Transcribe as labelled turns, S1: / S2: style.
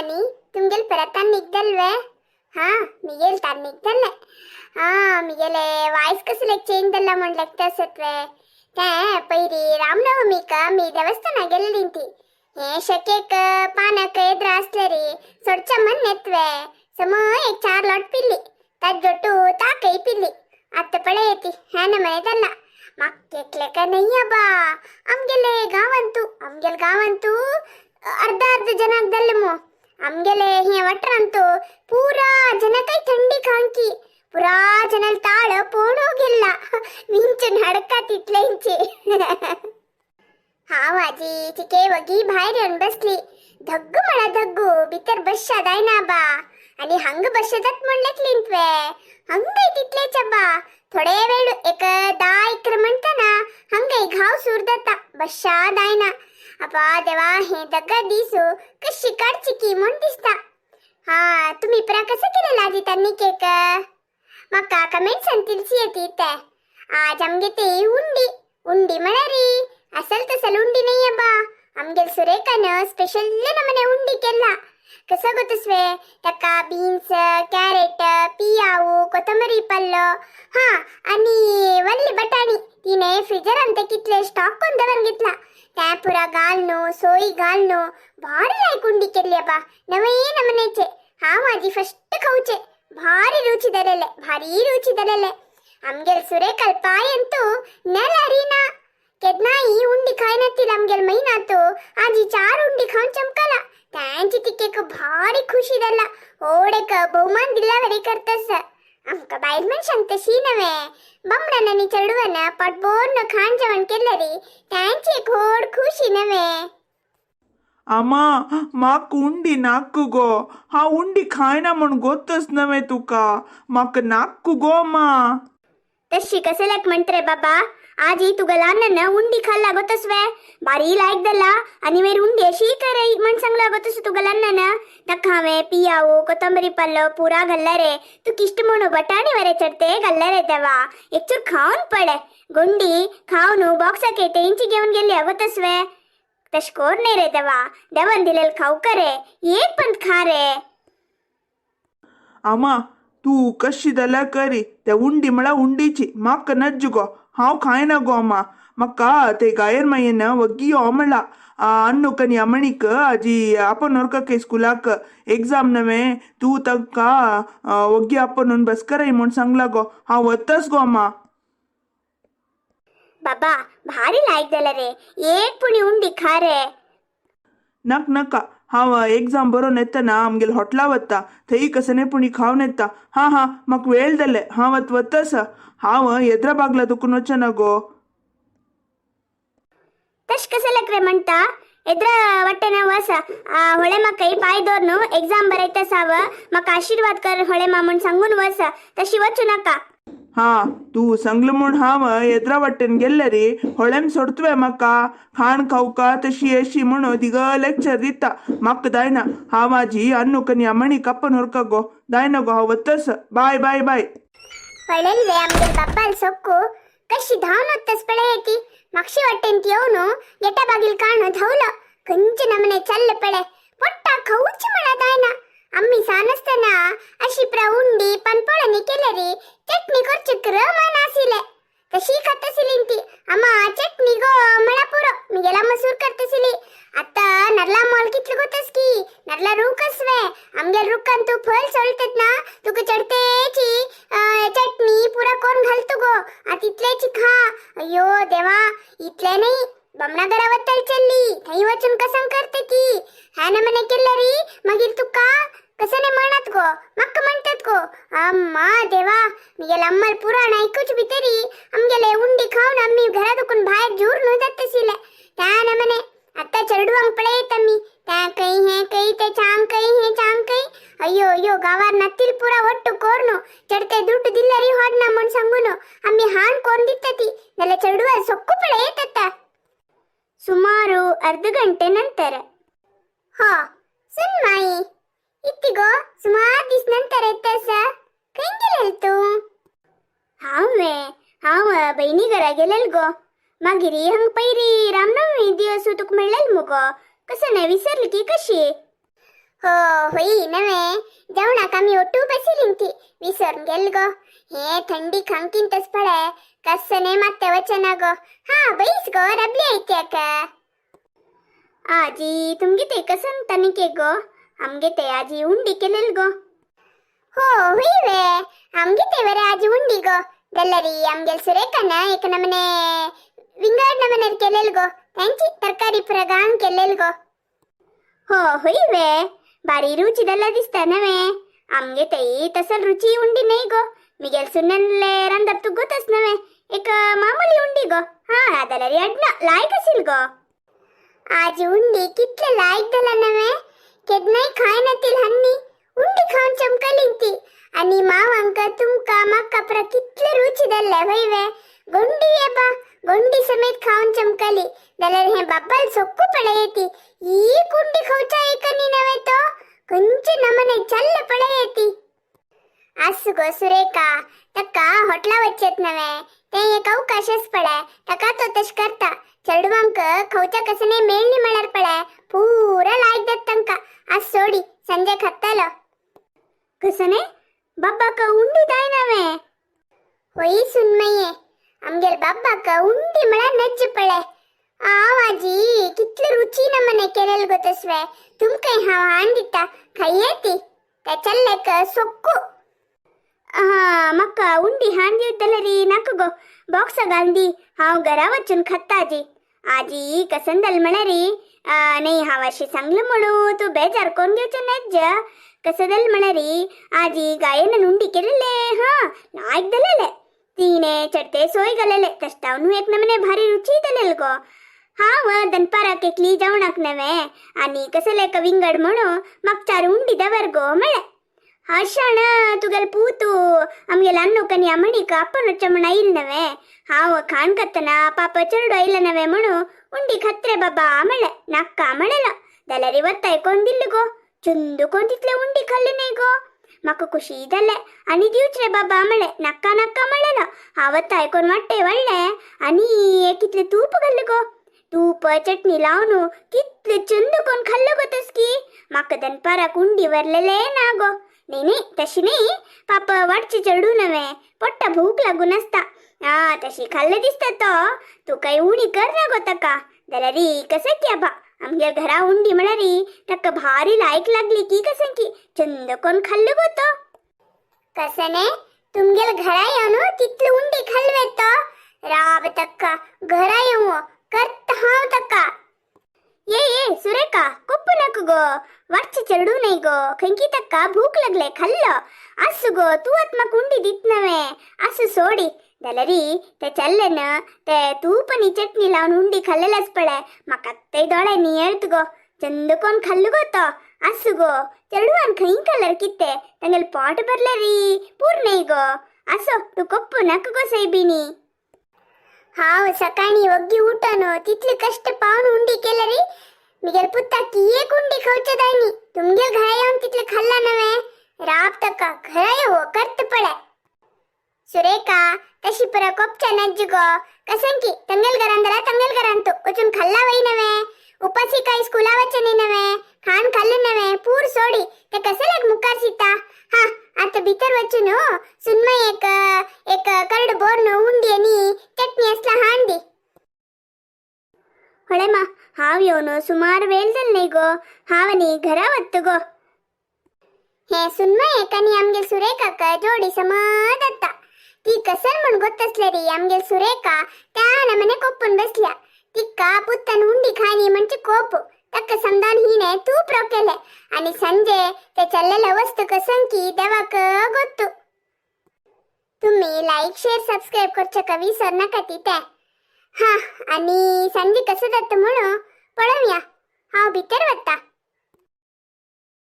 S1: आनी तुमगेल परत निघतलवे? हा, मिगेल तान निघतले. हा, मिगेले वायस कसले चेंज दल्ला म्हण ಲೆಕ್ಕ ते पयरी रामनवमीक मी देवस्थाना गेल्ली. हे शकेक पानक एದ್ರ असलेरी सोडच्या मन नेत्वे सम एक चार लोट पिल्ली, तज्जೊಟ್ಟು ताकೈ पिल्ली. ಅತ್ತ ಪಳೆಯತಿ ಹ್ಯಾನ ಮನೆದಲ್ಲ ಮಕ್ಕೆಕ್ಲೆಕ ನಯ್ಯಬಾ. ಆಮ್ಗೆಲೆ गांवांतू, आमगेल गांवांतू अर्ध अर्ध ಜನ ದಲ್ಲಮು. ಆಮ್ಗೆಲೆ ಹೇ ವಟ್ರಂತೂ ಪೂರಾ ಜನಕೈ ಥಂಡಿ खांकी, ಪುರಾ ಜನಲ್ ತಾಳ पोणोगिल्ला विंचून हडका तितलेंची. हांव आजी चिके वगी भायर येवन बसली. धग्गू म्हणा धग्गू भितर बसशा जायना बा. आणि हंग बसतात म्हणलेत त्वे हंगय तितलेच बा. थोडे वेळ एक 10-11 म्हणताना हंगय घाव सूर जाता, बसशा जायना. अबा देवा, हे दग्गा दिसू कशी काडची की म्हूण दिसता. हा, तुम्ही परा कसं केलेला आजी त्यांनी केक? म्हाका कमेंट्सान तिलसी येते ते. आज आमगे ते उंडी. उंडी म्हळ्यारी असल तसल उंडी नाही बा. आमगेल सुरेखान स्पेशल नमने उंडी केला. कसं गोतस्वे? ताका बीन्स, कॅरेट, पियाऊ, कोथंबरी पल्लो, हा आणि वल्ली बटाणी तिने फ्रिजरान ते कितले स्टॉक करून दवर घेतला. त्या पुरा घालनो सोय घालनो भारी लायक उंडी केली बा, नवे नमनेचे. हा, माझी फस्ट खाऊचे. भारी रुचि दलेले, भारी रुचि दलेले. आमगेल सुरेखाल पायंतू ನೆಲ ಅರಿನಾ. केदनाई उंडी खायनातील आमगेल महिनातो आजी चार उंडी खाऊन चमकला. त्यांची तिकेक भारी खुशी दल्ला, ओडेक बहुमान दिल्यावरी करतस. आमका बायल मनशांक तशी नव्हे, बामणान आनी चेडवान पोटभरून खाण जेवण केल्यारी त्यांची एक व्हड खुशी नव्हे.
S2: अम्मा, म्हाका उंडी नाक गो. हांव उंडी खायना म्हूण गोतच नव्हे तुका. म्हाका नाक गो अम्मा.
S1: तशी कसल्याक म्हणत रे बाबा? आजी तुका ल्हान उंडी खाल्ला गोतस्वे, बारी लायक दल्ला. आणि मागीर उंडी अशी करई म्हण सांगला गोतस तुका ल्हान. ताका हांवें पियावो, कोथंबरी पल्लो पुरा घाल्ला रे. तू किश्ट म्हणू बटाणी वरे चडते घाल्ला रे तेवा. एकचूर खावन पडे. गुंडी खावन बॉक्साक तेंची घेवन गेली गोतस्वे. तश कोर नाही रे देवा. देवान दिलेल खाऊ करे, एक पण खा रे.
S2: अम्मा, तू कशी जाल्यार करी, ते उंडी म्हळ्यार उंडीची. म्हाका नज्ज गो, हांव खायना गो अम्मा. म्हाका ते गायर मायेन वग्गी यो म्हणला. अन्नुक आनी अमणीक आजी आपोवन व्हरका स्कुलाक, एग्जाम नव्हे. तूं तांकां वग्गी आपोवन बस करय म्हूण सांगला गो. हांव वतच गो अम्मा.
S1: बाबा, भारी लायक जालें रे. एक पुणी उंडी खा रे.
S2: नाक नाका. हांव एग्जाम बरोवन येतना आमगेल हॉटला वता, थंय कसने पुणी खावन येता. हा हा, म्हाका वेळ जाले. हांव आतां वतस. हांव येद्रा बागला दुखून वचना गो.
S1: तश कसल्याक रे म्हणटा? एದ್ರ वटेन वस. होळे म्हाका पांय दवर, एग्जाम बरयता साव म्हाका आशीर्वाद कर होळे मा म्हूण सांगून वस. तशी वचू नाका.
S2: हा, तूं सांगलें म्हूण हांव येद्रा वाटेन गेल्ले रे. होळेम सोडतवे म्हाका खाण खावका तशी अशी म्हणून तिग लेक्चर दिता. म्हाका जायना. हांव आजी अन्नुक आनी अमणीक आपोवन व्हरका गो. जायना गो, हांव वतस. बाय बाय बाय.
S1: पळयल्ले आमगेल बाब्बाल सोक्कू कशी धांवन वत्तस पळयती. मागशी वाटेन येवन गेटा बागील काणू धांवलो. खंयचे नमने चल्ल पळे. पोट्टा खाऊची म्हणा जायना. आम्ही सान आसतना अशी प्र उंडी पनपोळणी केलेरी चटणी करचीक मान आसिले, तशी खातसिली ती. अम्मा, चटणी गो म्हळा पुरो, मिगेला मसूर करतसिली. आता नरला मोल कितलं गोतस की नरला रूख असवे. आमगेल रुखान तू फळ सोलतात ना, तुका चढतेची चटणी पुरा कोण घालतो गो. आ तितलेची खा. अय्यो देवा, इतले नाही, बमणा घरा वत्तल चल्ली. थंय वचून कसं करते की हा ना मने केलं री. मागीर तुका कसं नाही म्हणत गो, मक्क म्हणतात गो. अम्मा देवा, मिगेल अम्मल पुराण ऐकूच भितरी आमगेले उंडी खाऊन आम्ही घरा दुखून बाहेर झूर न्हू जातशिले त्या नमने. आता चेडवांक पळयत आमी, त्या कई हे कई ते चांग कई हे चांग कई. अय्यो अय्यो, गावार नत्तील पुरा ಒಟ್ಟು ಕೋರ್ನು ಚಡ್ತೆ ದುಡ್ಡು ದಿಲ್ಲರಿ ಹೊಡ್ನ म्हण सांगून आम्ही हाण कोण दिತ್ತती ನೆಲ ಚಡುವ ಸೊಕ್ಕು ಪಳೆಯತತ್ತ. ಸುಮಾರು ಅರ್ಧ ಗಂಟೆ ನಂತರ. ಹಾ ಸುನ್ಮಾಯಿ, ಇತ್ತಿಗೋ ಸುಮಾರು ದಿವಸ ನಂತರ ಎತ್ತಸ खंय गेलेल तूं? हांव हांव बहिणी घरा गेलेल गो. मागीर हंग पैरी रामनवमी दिवस तुका मेळ्ळेल मुगो. कसं नाही विसरली की कशी? हो होई नवे जेवणाक आमी ओटू बसिलीन ती विसरून गेल गो. हे थंडी खांकीन तस पळे कसने मात्ते वचना गो. हा बैस गो रबली ऐत्याक. आजी तुमगे ते कसं तनिके गो? आमगे ते आजी उंडी केलेल गो. हो हुई वे आमगे ते वरे आजी उंडी गो. दल्लरी आमगेल सुरेखನ एक नमನೆ विंगड नमने केलेल गो. त्यांची तरकारी प्रगान केलेल गो. हो हुई वे बारी रुची दल्ला दिसता नवे. आमगे ते तसल रुची उंडी नाही गो. मिगेल सुन्नले ರಂದಪ್ ತುಗ್ಗೋತಸ್ ನವೆ एक मामूली उंडी गो. हा दलरी अड्ನ लायक असेल गो. आजी उंडी कितले लायक दला नवे. केदनाय खाय नतील हन्नी उंडी खाऊन चमकलीन ती. आणि मावांक तुमका माका प्र कितले रुची दल्ले होय वे. गोंडी ये बा गोंडी समेत खाऊन चमकली. दलर हे बाब्बाल सोक्कू पळे येती. ई कुंडी खाऊचा एकनी नवे तो कंचे नमने चल्ल पळे येती. असु गो सुरेखा तक्का होटला वच्चेत नवे ते एक अवकाशच पळे तका तो तश करता. चेडवांक खावच्या कसने मेळणी म्हळ्यार पळे पूरा लायक दत तंका. आज सोडी संजय खात्तालो. कसने बाब्बाक उंडी दाय नवे. होई सुनमये आमगेल बाब्बाक उंडी म्हळ्यार नज्ज पळे. आवाजी कितले रुची नमने केलेल गो तसवे. तुमकांय हांव हाण दिता खाय्ये ती ते चल्लेक सोक्कू. हा मक्का उंडी हाण दिवतलरी नाक गो. बॉक्स घालदी हांव घरा वचून खाता आजी. आजी कसंदल म्हणरी नाही हांव अशी सांगलं म्हणू तू बेजार कोण घेवचे नज्ज. कसदल म्हणरी आजी गायेन उंडी केलेले हा लायक दलेले तीने चडते सोय घालेले तश्तावनू एक नमने भारी रुची दलेल गो. हांव दनपाराक एकली जेवणाक नवे आनी कसले विंगड म्हणू म्हाका चार उंडी दवर गो म्हळें. हर्षण तुगेल पूतू आमगेल अन्नुकनी अमणीक ಅಪ್ಪನೊಚ್ಚ म्हण आयल नवे. हांव खाण खातना पाप चेरडो आयला नवे म्हणू उंडी खत्रे बाबा म्हळें. नाक्का म्हणलो जाल्यार वत्ताय कोण दिल्ली गो. चंदू कोण तितले उंडी खाल्ली नाही गो. म्हाका खुशी जालें आनी दिवच रे बाबा म्हळें. नाक्का नाक्का म्हणलेलो हांव वत्ताय कोण वाट्टे वळ्ळें आनी कितलें तूप घाल्लें गो. तूप चटणी लावन कितले चंद कोण खाल्लो गो तसकी. म्हाका दनपाराक उंडी वरलेले ना गो. नाही नाही तशी नाही पाप वाटचे चेडू नवे पोट्टा भूक लागून आसता. हा तशी खाल्ले दिसता तो तू काही उणी कर ना गो तका. जाल्यार कसं की आबा आमगे घरा उंडी म्हळ्यार ताका भारी लायक लागली की कसं की चंद कोण खाल्लो गो तो. कसने तुमगेल घरा येवन तितले उंडी खाल्ले तो राब तक्का घरा येऊ करत हांव तक्का. ये ये सुरेखा कोप्पू नाक गो. वाटचे चेडू नाही गो. खंयकी तक्का भूक लागले खाल्लो असु गो. तू आत म्हाका उंडी दित नवे असु सोडी. जाल्यार ते चल्ले न ते तूप आनी चटणी लावन उंडी खाल्लेलेच पळे म्हाका ते दोळे नियर्त गो. चंद कोण खाल्लो गो तो. असु गो चेडवान खंय खाल्यार कितें तांगेले पोट भरले री पूर नाही गो. असो तूं कोप्पू नाका गो सैबिणी. हांव सकाळी वग्गी उठून तितले कष्ट पावन उंडी केले री मिगेल पुत्ताक एक उंडी खावचे दायनी. तुमगेल घरा येवन तितले खाल्ला नवे राब तका घरा येवो करत पळे. सुरेखा तशी पर कोपच्या नज्ज गो. कसं की तंगेल घरान जाल्यार तंगेल घरान तूं वचून खाल्ला वय नवे. उपाशी काय स्कुला वचचे न्ही नवे. खाण खाल्ले नवे पूर सोडी ते कसल्याक मुखार सीता. हा आता भितर वचून सुनमय एक एक करड बोर्न उंडी आनी चटणी असला हाण दी. ಹೊಳೆಮ್ಮ हांव येवन सुमार वेळ जाल न्ही गो. हांव आनी घरा वत्त गो. हे सुनमय आनी आमगेल सुरेखाक जोडी समज जाता. ती कसन म्हण गोत्तसले री आमगेल सुरेखा त्या नमने कोप्पून बसल्या. तिका पुत्तान उंडी खायनी म्हणजे कोप. तक्क समजावन हिने तूप रोकेले आणि संजय ते चल्लेले वस्तू कसं की देवाक गोत्तू. तुम्ही लाईक शेअर सबस्क्राईब करच्या का विसर नका तिथे. हा आणि संजय कसं जातं म्हणून पळोवया. हांव भितर वता.